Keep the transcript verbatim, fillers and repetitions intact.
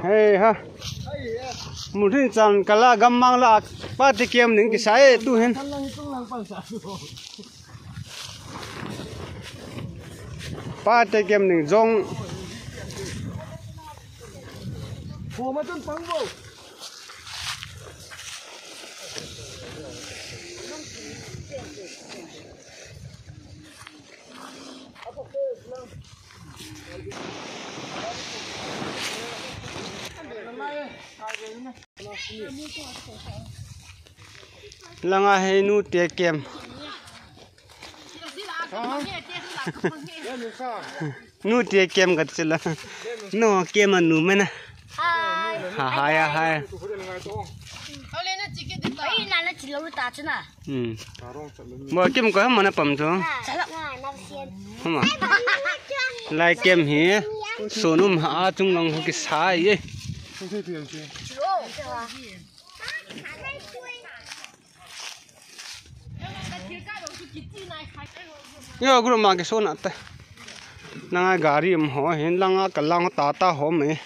Hei ha. Mun hin chan kala gammang la pate kem ning kisai tu hin. Pate kem ning jong. Langa hei nu te kem. Nu te kem kat sila. Nu kem anu mena. Hai. Ha, hai, hai. Oi, nana chilo ta chuna. Hmm. Bo kim ko mana pam chu. Chalak na na sien. Hama. Lai kem hi. Sonum ha chung lang ho ki sai ye. Yo group ma ki sona te. Nanga gari um ho hin langa kalang ta ta ho me.